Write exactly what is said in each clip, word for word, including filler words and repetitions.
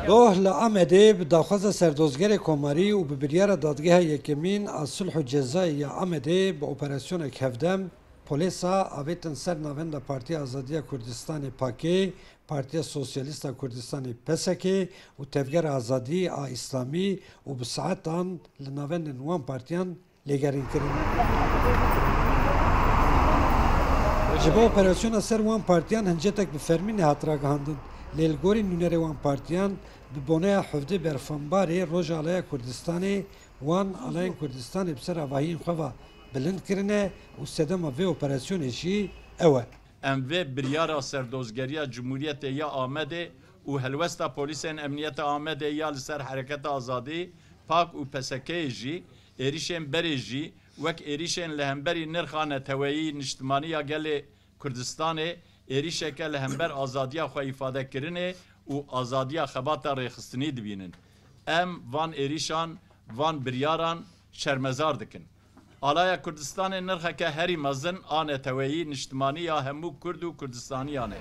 Doh li Amedê bi daxwaza serdozgerê komarî û bi biryara Dadgeha Yekemîn a Sulh û Cezayê ya Amedê bi operasyonek hevdem polêsa avêtin ser navenda Partiya Azadiya Kurdistanê, pakê, Partiya Sosyalîst a Kurdistanê, P S K, û Tevgera Azadî a Îslamî û bi saetan li navendên wan partiyan lêgerîn kirin. Ji bo operasyona ser wan partiyan hincetek bi fermî nehat ragihandin, lê li gorî nûnerê wan partiyan bi boneya hevdê Berfanbarê roja Alaya Kurdistanê, wan Alayên Kurdistanê bi ser avahiyên xwe ve bilind kirine û sedema vê operasyonê jî ew e. Em vê biryara Serdozgeriya Cumhuriyetê ya Amedê û helwesta polîsên emniyeta Amedê ya li ser Hereketa Azadî, pak û P S K'yê jî, êrîşên berê jî wek êrîşên li hemberî nirxa neteweyî niştimanî ya gelê Kurdistanê, êrîşeke li hember azadiya xwe îfadekirinê û azadiya xebata rêxistinî dibînin. Em van êrîşan, van biryaran şermezar dikin. Alaya Kurdistanê nirxeke herî mezin a neteweyî, niştimanî ya hemû Kurd û Kurdistaniyan e.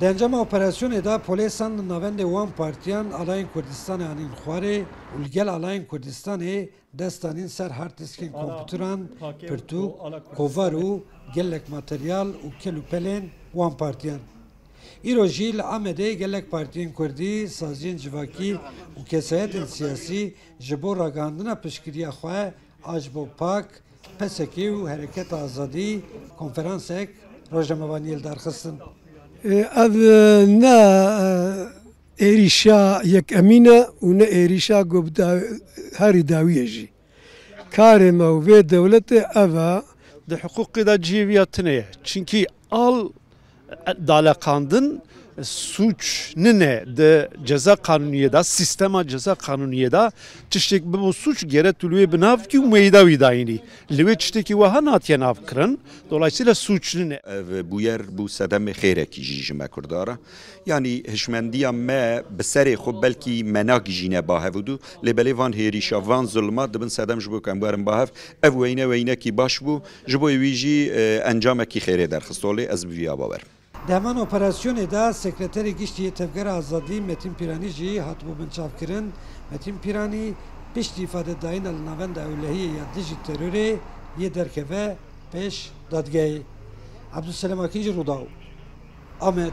Di encama operasyonê de polêsan li navendê wan partiyan Alayên Kurdistanê anîn xwarê û li gel Alayên Kurdistanê dest danîn ser hard diskên kompûteran, pirtûk, kovar û gelek materyal û kel û pelên wan partiyan. Îro jî li Amedê gelek partiyên kurdî, saziyên civakî û kesayetên siyasî ji bo ragihandina piştgiriya xwe a ji bo pak, P S K û Hereketa Azadî konferansek rojnamevaniyê li dar xistin. Ev ne êrîşa yekemîn e û ne êrîşa ku bi da-, herî dawiyê jî. Karê me û vê dewletê ev e. Di hiqûqê de cihê wî ya tune ye. Çinkî al daleqandin sûc nine di ceza qanûniyê de, sîstema ceza qanûniyê de tiştek bibo sûc gere tu li wê bi nav kî û meyda wî dayînî. Li wê tiştekî wiha natiye nav kirin. Dolayısıyla sûc nine. Ev bûyer bû sedemê xêrekî jî ji me Kurda re. Yanî hişmendiya me bi serê xwe belkî me nagihîjîne ba hev û du, lê belê van hêrîşa, van zulma dibin sedem ji bo ku em werin ba hev. Ev weyne weynekî baş bû, ji bo wî jî, e, encamekî xêrê derxist holê, ez bi vî ya bawer im. Di heman operasyonê de Sekreterê Giştî yê Tevgera Azadî Metîn Pîranî jî hatibû binçavkirin. Metîn Pîranî piştî îfadedayîna li navenda ewlehiyê ya dijî terorê yê derkeve pêş dadgehê. Ebdulselem Akîn ji Rûdaw, Amed.